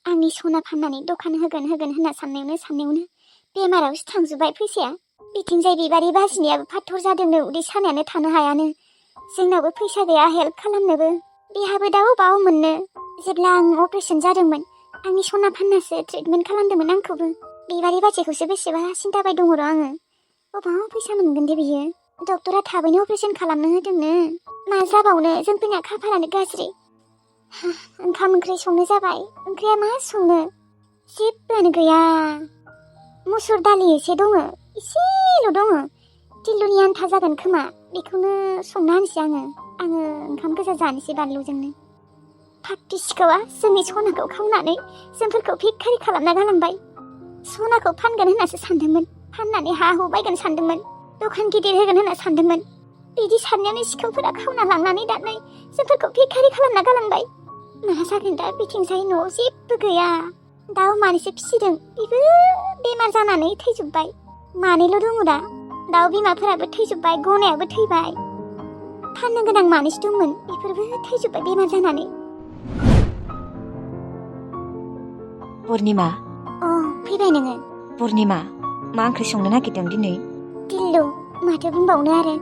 आंनि सना फाननानै दखान होगोन होनना साननायावनो बेमारावसो थांजोब्बाय फैसाया। बिथिंजाय बिबारि बाजिनियाबो फाथर जादोंनो उदै सानायानो थानो हायानो। जोंनावबो फैसा गैया हेल्प खालामनोबो। बेहाबो दा अबाव मोननो। जेब्ला आं अपारेसन जादोंमोन आंनि सना फाननासो ट्रिटमेन्ट खालामदोंमोन आंखौबो। बिबारि बाजिखौसो बेसेबा सिन्थाबाय दङ र' आङो। अबाव फैसा मोनगोन दे बियो। डक्टरा थाबैनो अपारेसन खालामनो होदोंनो। मा जाबावनो जोंफोरना खाफालानो गाज्रि। ओंखाम ओंख्रि संनो जाबाय। ओंख्रिया मा संनो जेबोआनो गैया। मुसुर दालि एसे दङ, एसेल' दङ। टिल्लुनि आन्था जागोन खोमा, बेखौनो संना होनोसै आङो ओंखाम गोजा जानोसै बानलुजोंनो। फाप्पि सिखावा जोंनि सनाखौ खावनानै जोंफोरखौ भिखारि खालामना गालांबाय। सनाखौ फानगोन होननासो सानदोंमोन, फाननानै हा हु बायगोन सानदोंमोन, दखान गिदिर होगोन होनना सानदोंमोन। बिदि साननायावनो सिखावफोरा खावना लांनानै दानै जोंफोरखौ भिखारि खालामना गालांबाय। मा जागोन दा बिथिंजाय न'आव जेबो गैया। दाउ मानैसो फिसिदों, बेबो बेमार जानानै थैजोब्बाय। मानैल' दङ दा। दाउ बिमाफोराबो थैजोब्बाय, गनायाबो थैबाय। फाननो गोनां मानैसो दंमोन, बेफोरबो थैजोब्बाय बेमार जानानै। पुर्निमा। फैबाय नोङो? पुर्निमा, मा ओंख्रि संनो नागिरदों दिनै? टिल्लु, माथो बुंबावनो आरो।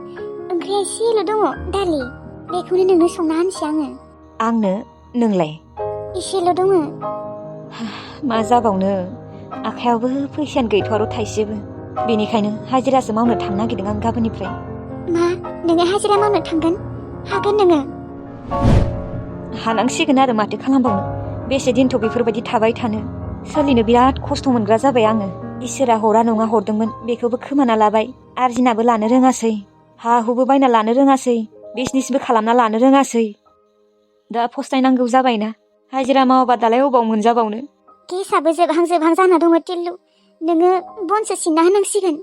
ओंख्रिया एसेल' दङ, दालि। बेखौनो नोंनो संना होनोसै आङो। आंनो? नोंलाय? एसेल' दङ। मा जाबावनो, आखायावबो फैसायानो गैथ'आ र' थाइसेबो। बेनिखायनो हाजिरासो मावनो थांनो नागिरदों आं गाबोननिफ्राय। मा? नोङो हाजिरा मावनो थांगोन? हागोन नोङो? हानांसिगोन आरो माथो खालामबावनो। बेसे दिनथ' बेफोरबायदि थाबाय थानो। सोलिनो बिराद खस्थ' मोनग्रा जाबाय आङो। इसोरा हरा नङा हरदोंमोन, बेखौबो खोमाना लाबाय। आरजिनाबो लानो रोङासै, हा हुबो बायना लानो रोङासै, बिजनेसबो खालामना लानो रोङासै। दा फस्थायनांगौ जाबायना। हाजिरा मावाबा दालाय अबाव मोनजाबावनो। गेसआबो जोबहां जाना दङ टिल्लु। नोङो बनसो सिनना होनांसिगोन।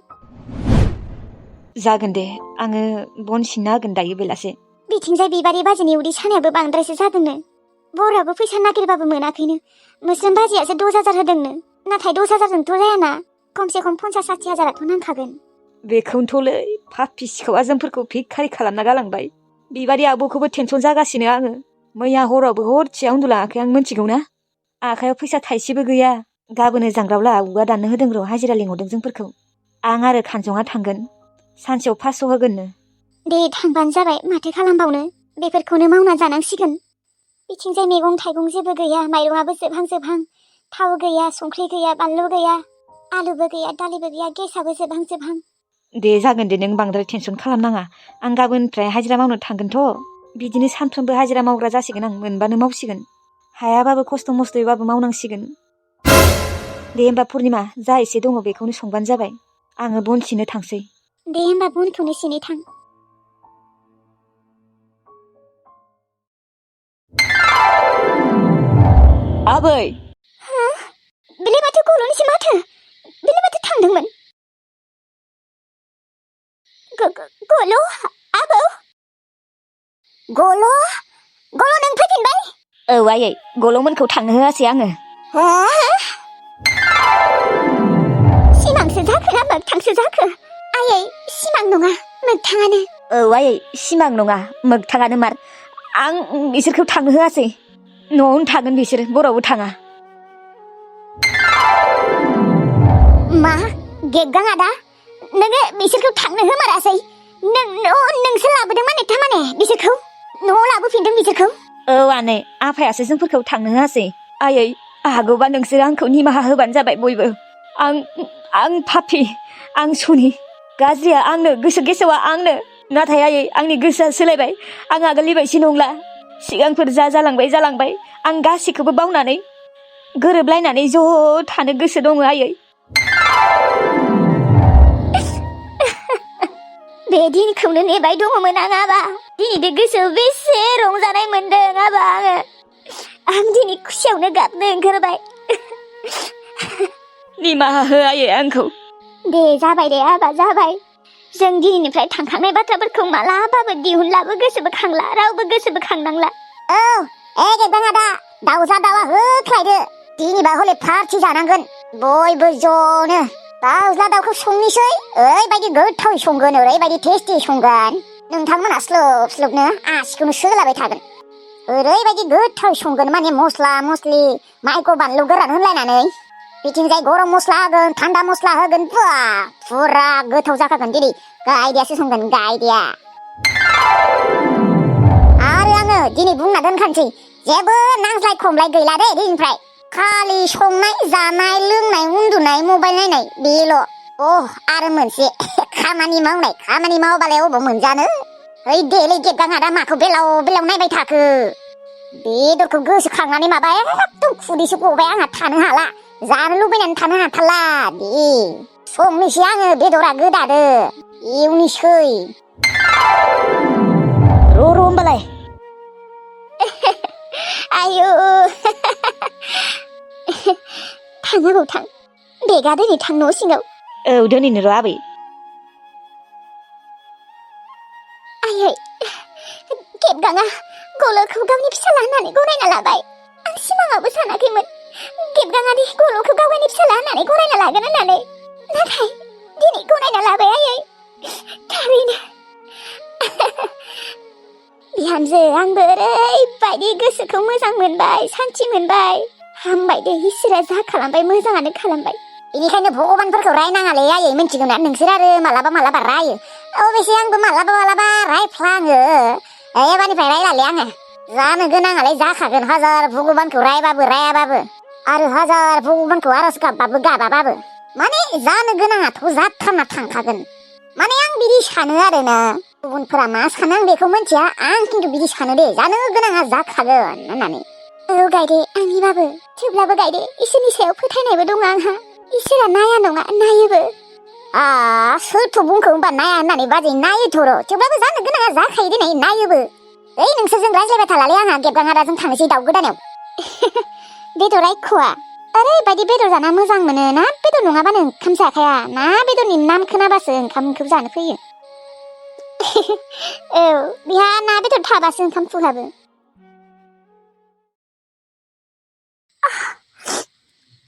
जागोन दे, आङो बन सिनना होगोन दायो बेलासे। बिथिंजाय बिबारि बाजिनि उदै सानायाबो बांद्रायसो जादोंनो। बराबो फैसा नागिरबाबो मोनाखैनो। मोस्रोम बाजियासो 10,000 होदोंनो। नाथाय 10,000जोंथ' जायाना, खमसे खम 50-60 हाजाराथ' नांखागोन। बेखौनोथ'लै फाप्पि सिखावा जोंफोरखौ भिखारि खालामना गालांबाय। बिबारि आब'खौबो टेनसन जागासिनो आङो। मैया हरावबो हरसेया उन्दुलाङाखै आं, मिथिगौ ना। आखायाव फैसा थाइसेबो गैया। गाबोनो जांग्रावला आबौआ दाननो होदों र', हाजिरा लिंहरदों जोंफोरखौ। आं आरो खानजङा थांगोन, सानसेयाव 500 होगोननो। दे थांबानो जाबाय, माथो खालामबावनो। बेफोरखौनो मावना जानांसिगोन। बिथिंजाय मैगं थाइगं जेबो गैया, माइरंआबो जोबहां। थाव गैया, संख्रि गैया, बानलु गैया, आलुबो गैया, दालिबो गैया, गेसआबो जोबहां। दे जागोन दे, नों बांद्राय टेनसन खालामनाङा। आं गाबोननिफ्राय हाजिरा मावनो थांगोनथ'। बिदिनो सानफ्रोमबो हाजिरा मावग्रा जासिगोन आं, मोनबानो मावसिगोन। हायाबाबो खस्थ' मस्थ'यैबाबो मावनांसिगोन। दे होमबा पुर्निमा, जा एसे दङ बेखौनो संबानो जाबाय। आङो बन सिनो थांसै। दे होमबा बनखौनो सिनो थां। आबै! बेलाय माथो गल'निसो माथो? बेलाय माथो थांदोंमोन? गल' आबौ? गल' नों फैफिनबाय? औ आयै, गल'मोनखौ थांनो होआसै आङो। सिमांसो जाखो ना मोगथांसो जाखो? आयै, सिमां नङा, मोगथाङानो। औ आयै, सिमां नङा, मोगथाङानो मार। आं बिसोरखौ थांनो होआसै। न'आवनो थागोन बिसोरो, बरावबो थाङा। मा? गेग्गां आदा? नोङो बिसोरखौ थांनो होमारासै? नोंसो लाबोदों माने थारमाने बिसोरखौ? न'आव लाबोफिनदों बिसोरखौ? औ आनै, आफायासो जोंफोरखौ थांनो होआसै। आयै, हागौबा नोंसोर आंखौ निमाहा होबानो जाबाय बयबो। आं फाफि, आं सनि। गाज्रिया आंनो, गोसो गेसावा आंनो। नाथाय आयै, आंनि गोसोआ सोलायबाय। आं आगोलनि बायदि नंला। सिगांफोर जा जालांबाय। आं गासैखौबो बावनानै गोरोबलायनानै ज' थानो गोसो दङ आयै। बे दिनखौनो नेबाय दङमोन आं आबा। दिनै गोसोआव बेसे रंजानाय मोनदों आबा आङो। आं दिनै खुसियावनो गाबनो ओंखारबाय। निमाहा हो आयै आंखौ। दे जाबाय दे आबा, जाबाय। जों दिनैनिफ्राय थांखांनाय बाथ्राफोरखौ मालाबाबो दिहुनलाबो गोसोबो खांला, रावबो गोसोबो खांनांला। औ, गेग्गां आदा, दाउजा दाउआ होख्लायदो। दिनैबा हले पार्टि जानांगोन, बयबो ज'नो। दाउज्ला दाउखौ संनोसै, ओरैबायदि गोथावै संगोन, ओरैबायदि टेस्टि संगोन। नोंथांमोना स्लुब स्लुबनो आसिखौनो सोलाबाय थागोन। ओरैबायदि गोथाव संगोन माने मस्ला मस्लि माइखौ बानलु गोरान होलायनानै बिथिंजाय गरम मस्ला होगोन थान्दा मस्ला होगोन फुरा गोथाव जाखागोन दिनै गायदेयासो संगोन गायदेया आरो आङो दिनै बुंना दोनखानोसै जेबो नांज्लाय खमलाय गैला दे दिनैनिफ्राय खालि संनाय जानाय लोंनाय उन्दुनाय मबाइल नायनाय बेल' आरो मोनसे खामानि मावबालाय अबाव मोनजानो ओइ देलै गेबगाङा दा माखौ बेलाव बेलाव नायबाय थाखो बेदरखौ गोसोखांनानै माबा एकदम खुदैसो गबाय आंहा थानो हाला जानो लुबैनानै थानो हाथारला दे संनोसै आङो बेदरा गोदादो एवनोसै र' होमबालाय आयु थाङाबो थां बेगा दिनै थां न' सिङाव दोनैनो र' आबै आयै गेबगाङा गल'खौ गावनि फिसाला होननानै गनायना लाबाय आं सिमाङावबो सानाखैमोन गेबगाङानि गल'खौ गावनि फिसाला होननानै गनायना लागोन होननानै नाथाय दिनै गनायना लाबाय आयै थारैनो बिहामजो आंबो ओरैबायदि गोसोखौ मोजां मोनबाय सान्थि मोनबाय हामबाय दे इसोरा जा खालामबाय मोजाङानो खालामबाय बेनिखायनो भगबानफोरखौ रायनाङालै आयै मिन्थिगौ ना नोंसोर आरो मालाबा रायो अबेसे आंबो मालाबा रायफ्लाङो एबारनिफ्राय रायलालै आङो जानो गोनाङालाय जाखागोन हाजार भगबानखौ रायबाबो रायाबाबो आरो हाजार भगबानखौ आरज गाबबाबो गाबाबाबो माने जानो गोनाङाथ' जाथारना थांखागोन माने आं बिदि सानो आरोना गुबुनफोरा मा सानो आं बेखौ मिन्थिया आं खिन्थु बिदि सानो दे जानो गोनाङा जाखागोन होननानै गायदे आंनिबाबो थेवब्लाबो गायदे इसोरनि सायाव फोथायनायबो दङ आंहा इसोरा नाया नङा नायोबो सोरथ' बुंखो होनबा नाया होननानै बाजै नायोथ' र' थेवब्लाबो जानो गोनाङा जाखायो दिनै नायोबो ओइ नोंसोरजों रायज्लायबाय थालालै आंहा गेबगाङा दाजों थांनोसै दाउ गोदानाव बेदर आइख'आ ओरैबायदि बेदर जाना मोजां मोनो ना बेदर नङाबानो ओंखाम जाखाया ना बेदरनि नाम खोनाबासो ओंखामखौ जानो फैयो औ बिहा ना बेदर थाबासो ओंखाम फुहाबो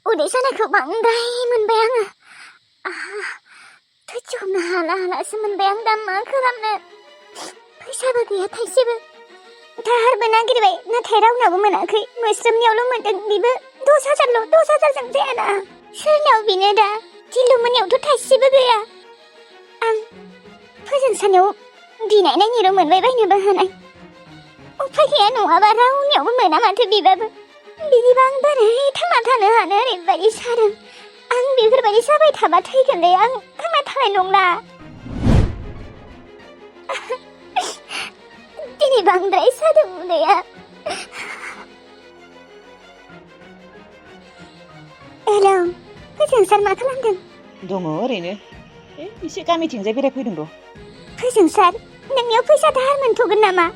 उदै सानायखौ बांद्राय मोनबाय आङो थैज हमनो हालासो मोनबाय आं दा मा खालामनो फैसाबो गैया थाइसेबो दाहारबो नागिरबाय नाथाय रावनावबो मोनाखै मोस्रोमनियावल' मोनदों बेबो 10,000ल' 10,000जों जायाना सोरनाव बिनो दा दिलु मोननियावथ' थाइसेबो गैया आं फोजोंसानायाव बिनाय नायनो मोनबाय बायनोबो हानाय उफाय गैया नङाबा रावनियावबो मोना माथो बिबाबो बिदिबा आं बोरै थांना थानो हानो ओरैबायदि सादों आं बेफोरबायदि जाबाय थाबा थैगोनलै आं थांना थानाय नंला दिनै बांद्राय सादों उदैया हेलौ फोजोंसार मा खालामदों दङ ओरैनो एसे गामिथिंजाय बेरायफैदों र' फोजोंसार नोंनियाव फैसा दाहार मोनथ'गोन नामा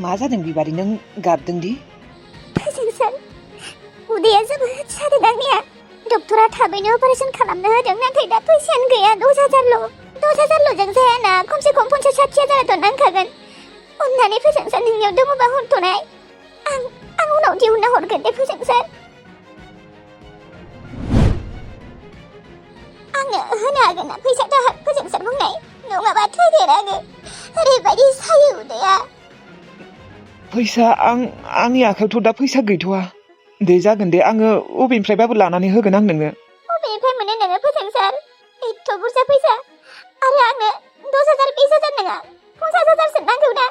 मा जादों बिबारि नों गाबदों दि फोजोंसार उदैया जोबोद सादों आंनिया डक्टरा थाबैनो अपारेशन खालामनो होदों नाथाय दा फैसायानो गैया 10,000ल'जों जायाना खमसे खम 50,000-60,000 नांखागोन अन्नानै फोजोंसार नोंनियाव दङबा हरथ'नाय आं उनाव दिहुनना हरगोन दे फोजोंसार आंनो होनो हागोन ना फैसा दाहार फोजोंसार बुंनाय नङाबा थैगोन आङो ओरैबायदि सायो उदैया फैसा आंनि आखायावथ' दा फैसा गैथ'वा दे जागोन दे आङो अबेनिफ्रायबाबो लानानै होगोन आं नोंनो अबेनिफ्राय मोनो नोङो फोजोंसार एथ' बुरजा फैसा आरो आंनो 10,000 20,000 नङा 50,000सो नांगौ ना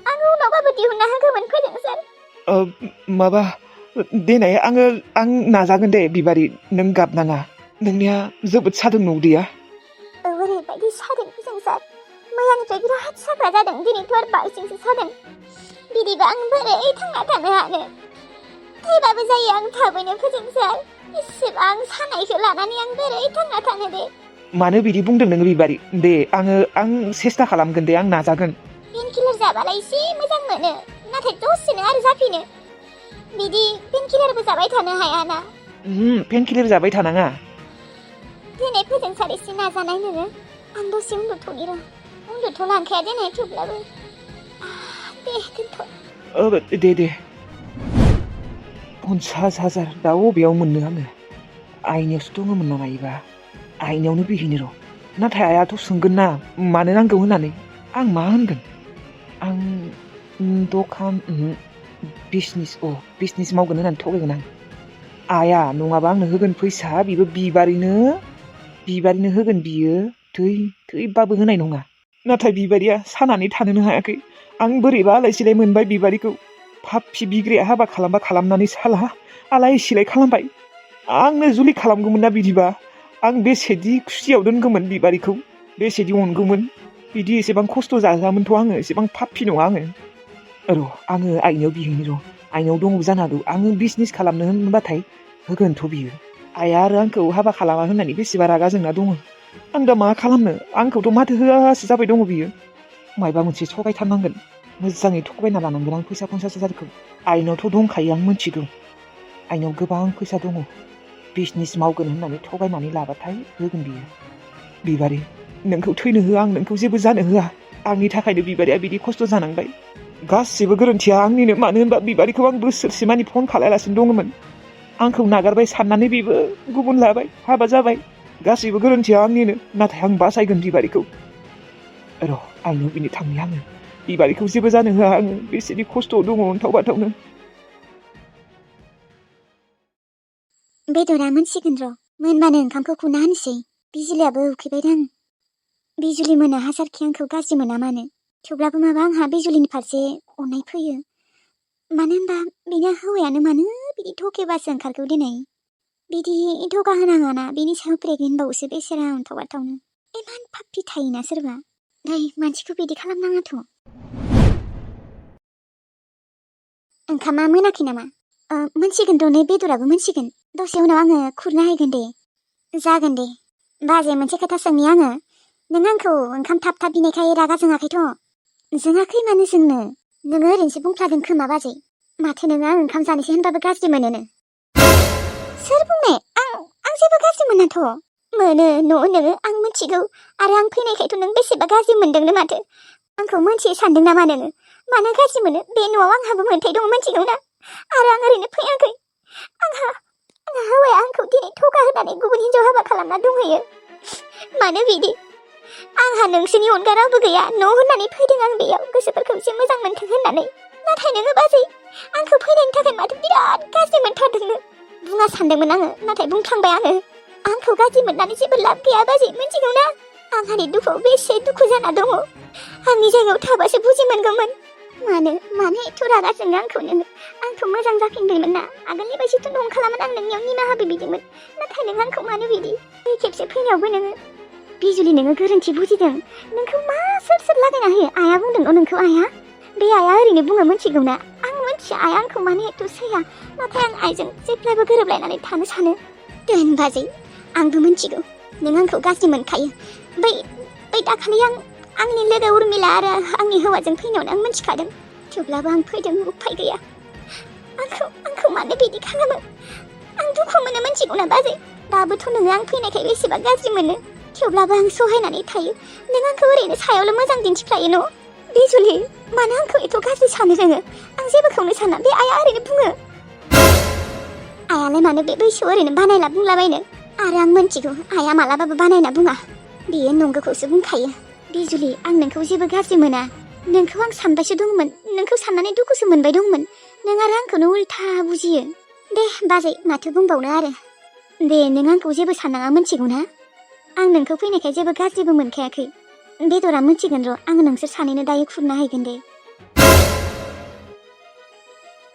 आं उनावबाबो दिहुनना होगौमोन फोजोंसार माबा देनाय आं नाजागोन दे बिबारि नों गाबनाङा नोंनिया जोबोद सादों उदैया ओरैबायदि सादों फोजोंसार मैयानिफ्राय बिराद साग्रा जादों दिनैथ' आरो बांसिनसो सादों बिदिबा आं बोरै थांना थानो हानो थैबाबो जायो आं थाबैनो फोजोंसार इसेबां सानायखौ लानानै आं बोरै थांना थानो दे मानो बिदि बुंदों नोङो बिबारि दे आं सेस्था खालामगोन दे आं नाजागोन पेनकिलार जाबालाय एसे मोजां मोनो नाथाय दसेनो आरो जाफिनो बिदि पेनकिलारबो जाबाय थानो हायाना पेनकिलार जाबाय थानाङा दिनै फोजोंसार एसे नाजानाय नोङो आं दसे उन्दुथ'नि र' उन्दुथ'लांखाया दिनै थेवब्लाबो दे दोनथ' दे 50,000 दा बबेयाव मोननो आङो आइनियावसो दङमोन नामा इबा आइनियावनो बिहैनो र' नाथाय आइयाथ' सोंगोन ना मानो नांगौ होननानै आं मा होनगोन आं दखान बिजनेस मावगोन होननानै थगायगोन आं आया नङाबा आंनो होगोन फैसा बिबो बिबारिनो होगोन बियो थैबाबो होनाय नङा नाथाय बिबारिया सानानै थानोनो हायाखै आं बोरैबा आलाय सिलाय मोनबाय बिबारिखौ पापि बिग्राया हाबा खालामनानै साला आलाय सिलाय खालामबाय आंनो जुलि खालामगौमोन ना बिदिबा आं बेसेदि खुसियाव दोनगौमोन बिबारिखौ बेसेदि अनगौमोन बिदि एसेबां खस्थ' जाजामोनथ' आङो एसेबां पापि नङा आङो आङो आइनाव बिहैनो आइनाव दङ जानो हागौ आङो बिजनेस खालामनो होनबाथाय होगोनथ' बियो आइया आरो आंखौ हाबा खालामा होननानै बेसेबा रागा जोंना दङ आं दा मा खालामनो आंखौथ' माथो होआसो जाबाय दङ बियो मायबा मोनसे थगायथारनांगोन मोजाङै थगायना लानांगोन आं फैसा 50,000खौ आइनावथ' दंखायो आं मिथिगौ आइनाव गोबां फैसा दङ बिजनेस मावगोन होननानै थगायनानै लाबाथाय होगोन बियो बिबारि नोंखौ थैनो होआ आं नोंखौ जेबो जानो होआ आंनि थाखायनो बिबारिया बिदि खस्थ' जानांबाय गासिबो गोरोन्थिया आंनिनो मानो होनबा बिबारिखौ आं बोसोरसे मानि फन खालायालासिनो दङमोन आंखौ नागारबाय साननानै बेबो गुबुन लाबाय हाबा जाबाय गासिबो गोरोन्थिया आंनिनो नाथाय आं बासायगोन बिबारिखौ आइनाव बिनो थांनि आङो बिबारिखौ जेबो जानो होआ आङो बेसेदि खस्थ'आव दङ अन्थाव बाथावनो बेदरा मोनसिगोन र' मोनबानो ओंखामखौ खुना होनसै बिजुलियाबो उखैबायदां बिजुलि मोना हाजारखि आंखौ गाज्रि मोना मानो थेवब्लाबो माबा आंहा बिजुलिनि फारसे अननाय फैयो मानो होनबा बिना हौवायानो मानो बिदि थकेबासो ओंखारगौ दिनै बिदि थगा होनाङाना बिनि सायाव प्रेगनेन्ट बावसो बेसेरा अन्थाव बाथावनो इमान पापि थायोना सोरबा मानसिखौ बिदि खालामनाङाथ' ओंखामा मोनाखै नामा मोनसिगोन र' नै बेदराबो मोनसिगोन दसे उनाव आङो खुरना हैगोन दे जागोन दे बाजै मोनसे खोथा सोंनि आङो नों आंखौ ओंखाम थाब बिनायखाय रागा जोङाखैथ' जोङाखै मानो जोंनो नोङो ओरैनोसो बुंफ्लादों खोमा बाजै माथो नोङो आं ओंखाम जानोसै होनबाबो गाज्रि मोनोनो सोर बुंनाय आं जेबो गाज्रि मोनाथ' मोनो नोङो आं मिथिगौ आरो आं फैनायखायथ' नों बेसेबा गाज्रि मोनदोंनो माथो आंखौ मोनथियै सानदों ना मानो मानो गाज्रि मोनो बे न'आव आंहाबो मोन्थाय दं मिथिगौ ना आरो आं ओरैनो फैयाखै आंहा हौवाया आंखौ दिनै थगा होनानै गुबुन हिन्जाव हाबा खालामना दंहैयो मानो बिदि आंहा नोंसोरनि अनगा रावबो गैया न' होननानै फैदों आं बेयाव गोसोफोरखौ एसे मोजां मोनथों होननानै नाथाय नोङो बाजै आंखौ फैनायनि थाखाय माथो बिराद गाज्रि मोनथारदोंनो बुङा सानदोंमोन आङो नाथाय बुंफ्लांबाय आंखौ गाज्रि मोननानै जेबो लाब गैया बाजै मिथिगौ ना आंहानि दुखुआव बेसे दुखु जाना दङ आंनि जायगायाव थाबासो बुजि मोनगौमोन मानो एथ' रागा जोङो आंखौ नोङो आंथ' मोजां जाफिनदोंमोन ना आगोलनि बायदिथ' नंखालामोन आं नोंनियाव निमाहाबो बिदोंमोन नाथाय नों आंखौ मानो बिदि बे खेबसे फैनायावबो नोङो बिजुलि नोङो गोरोन्थि बुजिदों नोंखौ मा सोर लागायना होयो आइया बुंदों नोंखौ आइया बे आइया ओरैनो बुङो मिथिगौ ना आं मिथिया आइया आंखौ मानो एथ' सैया नाथाय आं आइजों जेब्लाबो गोरोबलायनानै थानो सानो दोन बाजै आंबो मिथिगौ नों आंखौ गाज्रि मोनखायो बै दाखालि आंनि लोगो उर्मिला आरो आंनि हौवाजों फैनायावनो आं मिथिखादों थेवब्लाबो आं फैदों उफाय गैया आंखौ मानो बिदि खालामो आं दुखु मोनो मिथिगौ ना बाजै दाबोथ' नोङो आं फैनायखाय बेसेबा गाज्रि मोनो थेवब्लाबो आं सहायनानै थायो नों आंखौ ओरैनो सायावल' मोजां दिन्थिफ्लायो न' बिजुलि मानो आंखौ एथ' गाज्रि सानो रोङो आं जेबोखौनो साना बे आइया ओरैनो बुङो आइयालाय मानो बे बैसोआव ओरैनो बानायला बुंलाबायनो आरो आं मिथिगौ आइया मालाबाबो बानायना बुङा बेयो नंगौखौसो बुंखायो बिजुलि आं नोंखौ जेबो गाज्रि मोना नोंखौ आं सानबायसो दंमोन नोंखौ साननानै दुखुसो मोनबाय दंमोन नों आरो आंखौनो उल्था बुजियो दे बाजै माथो बुंबावनो आरो दे नों आंखौ जेबो साननाङा मिथिगौ ना आं नोंखौ फैनायखाय जेबो गाज्रिबो मोनखायाखै बेदरा मिथिगोन र' आं नोंसोर सानैनो दायो खुरना हैगोन दे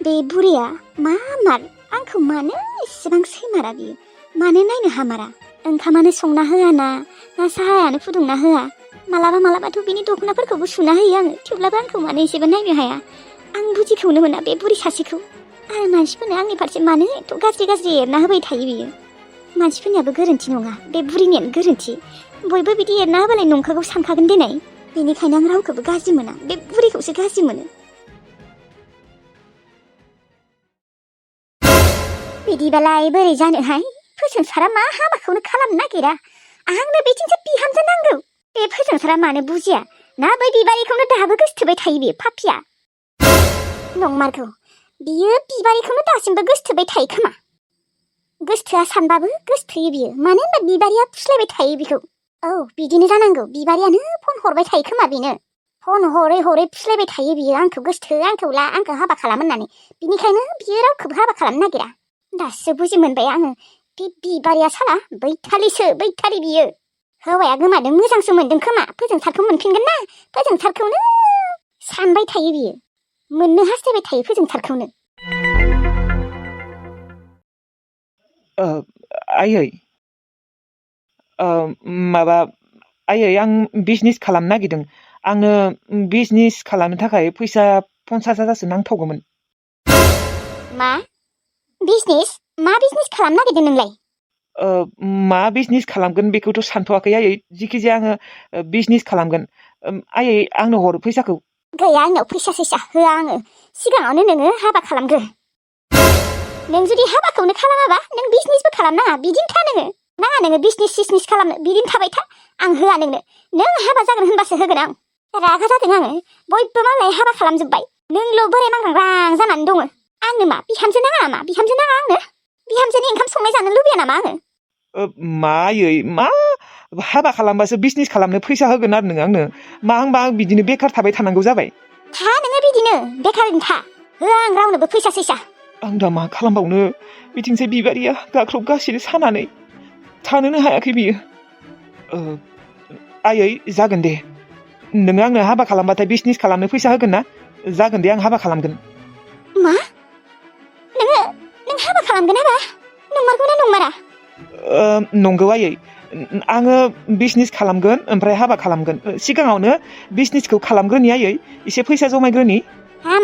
बे बुरिया मार आंखौ मानो इसेबां सैमारा बियो मानो नायनो हामारा ओंखामानो संना होआ ना साहायानो फुदुंना होआ मालाबाथ' बिनि दख'नाफोरखौबो सुना होयो आङो थेवब्लाबो आंखौ मानो एसेबो नायनो हाया आं बुजिखौनो मोना बे बुरि सासेखौ आरो मानसिफोरनो आंनि फारसे मानो एथ' गाज्रि एरना होबाय थायो बियो मानसिफोरनियाबो गोरोन्थि नङा बे बुरिनियानो गोरोन्थि बयबो बिदि एरना होबालाय नंखागौ सानखागोन दिनै बेनिखायनो आं रावखौबो गाज्रि मोना बे बुरिखौसो गाज्रि मोनो बिदिबालाय बोरै जानोहाय फोजोंसारा मा हाबाखौनो खालामनो नागिरा आंनो बेथिंसो बिहामजो नांगौ बे फोजोंसारा मानो बुजिया ना बै बिबारिखौनो दाबो गोसथोबाय थायो बियो पापिया नंमारगौ बियो बिबारिखौनो दासिमबो गोसथोबाय थायो खोमा गोसथोआ सानबाबो गोसथोयो बियो मानो होनबा बिबारिया फुस्लायबाय थायो बिखौ औ बिदिनो जानांगौ बिबारियानो फन हरबाय थायो खोमा बेनो फन हरै हरै फिस्लायबाय थायो बियो आंखौ गोसथो आंखौ ला आंखौ हाबा खालाम होननानै बिनिखायनो बियो रावखौबो हाबा खालामनो नागिरा दासो बुजि मोनबाय आङो बे बिबारिया साला बैथालि बियो हौवाया गोमादों मोजांसो मोनदों खोमा फोजोंसारखौ मोनफिनगोन ना फोजोंसारखौनो सानबाय थायो बियो मोननो हास्थायबाय थायो फोजोंसारखौनो आयै माबा आयै आं बिजनेस खालामनो नागिरदों आंनो बिजनेस खालामनो थाखाय फैसा 50,000सो नांथावगौमोन मा बिजनेस खालामनो नागिरदों नोंलाय मा बिजनेस खालामगोन बेखौथ' सानथ'वाखै आयै जिखिजाया आङो बिजनेस खालामगोन आयै आंनो हर फैसाखौ गैया आंनाव फैसा सैसा होआ आङो सिगाङावनो नोङो हाबा खालामग्रो नों जुदि हाबाखौनो खालामाबा नों बिजनेसबो खालामनाङा बिदिनो था नोङो नाङा नोङो बिजनेस खालामनो बिदिनो थाबाय था आं होआ नोंनो नों हाबा जागोन होनबासो होगोन आं रागा जादों आङो बयबो मालाय हाबा खालामजोब्बाय नोंल' बोराय मांग्रां जानानै दङ आंनो मा बिहामजो नाङा नामा बिहामजो नाङा आंनो बिहामजोनि ओंखाम संनाय जानो लुबैया नामा आङो मा आयै मा हाबा खालामबासो बिजनेस खालामनो फैसा होगोन आरो नों आंनो मा होनबा आं बिदिनो बेखार थाबाय थानांगौ जाबाय था नोङो बिदिनो बेखारैनो था होआ आं रावनोबो फैसा सैसा आं दा मा खालामबावनो बिथिंजाय बिबारिया गाख्रबगासिनो सानानै थानोनो हायाखै बियो आयै जागोन दे नोङो आंनो हाबा खालामबाथाय बिजनेस खालामनो फैसा होगोन ना जागोन दे आं हाबा खालामगोन मा नों हाबा खालामगोन हाबा नंमारगौना नंमारा नंगौ आयै आङो बिजनेस खालामगोन ओमफ्राय हाबा खालामगोन सिगाङावनो बिजनेसखौ खालामग्रोनि आयै एसे फैसा जमायग्रोनि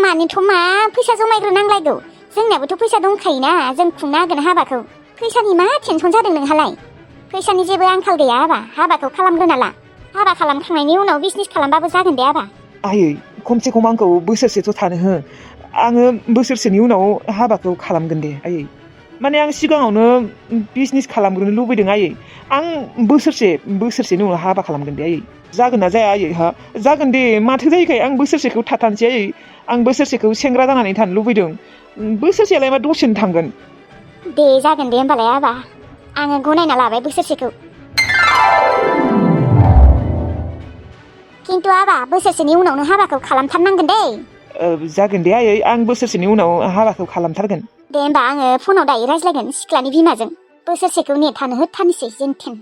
मानिथ' मा फैसा जमायग्रोनांलायगौ जोंनियाबोथ' फैसा दंखायोना जों खुंनो हागोन हाबाखौ फैसानि मा टेनसन जादों नोंहालाय फैसानि जेबो आंखाल गैया हाबाखौ खालामग्रोना ला हाबा खालामखांनायनि उनाव बिजनेस खालामबाबो जागोन दे आयै खमसे खम आंखौ बोसोरसेथ' थानो हो आङो बोसोरसेनि उनाव हाबाखौ खालामगोन दे आयै माने आं सिगाङावनो बिजनेस खालामग्रोनो लुबैदों आयै आं बोसोरसेनि उनाव हाबा खालामगोन दे आयै जागोन ना जाया आयै जागोन दे माथो जायोखाय आं बोसोरसेखौ थाथारनोसै आयै आं बोसोरसेखौ सेंग्रा जानानै थानो लुबैदों बोसोरसेयालाय मा दसेनो थांगोन दे जागोन दे होमबालाय आङो गनायना लाबाय बोसोरसेखौ खिन्थु बोसोरसेनि उनावनो हाबाखौ खालामथारनांगोन दे जागोन दे आयै आं बोसोरसेनि उनाव हाबाखौ खालामथारगोन दे होमबा आङो फनाव दायो रायज्लायगोन सिख्लानि बिमाजों बोसोरसेखौ नेथानो होथारनोसै जेनथेन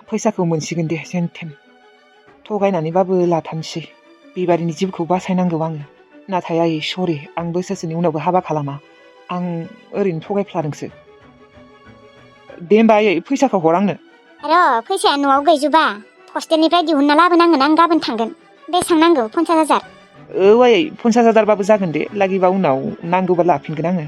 फैसाखौ मोनसिगोन दे जेनथेन थगायनानैबाबो लाथारनोसै बिबारिनि जिउखौ बासायनांगौ आङो नाथाय आयै सरि आं बोसोरसेनि उनावबो हाबा खालामा आं ओरैनो थगायफ्लादोंसो दे होमबा आयै फैसाखौ हर आंनो र' फैसाया न'आव गैजोबा हस्टेलनिफ्राय दिहुनना लाबोनांगोन आं गाबोन थांगोन बेसेबां नांगौ 50,000 आयै 50,000बाबो जागोन दे लागिबा उनाव नांगौबा लाफिनगोन आङो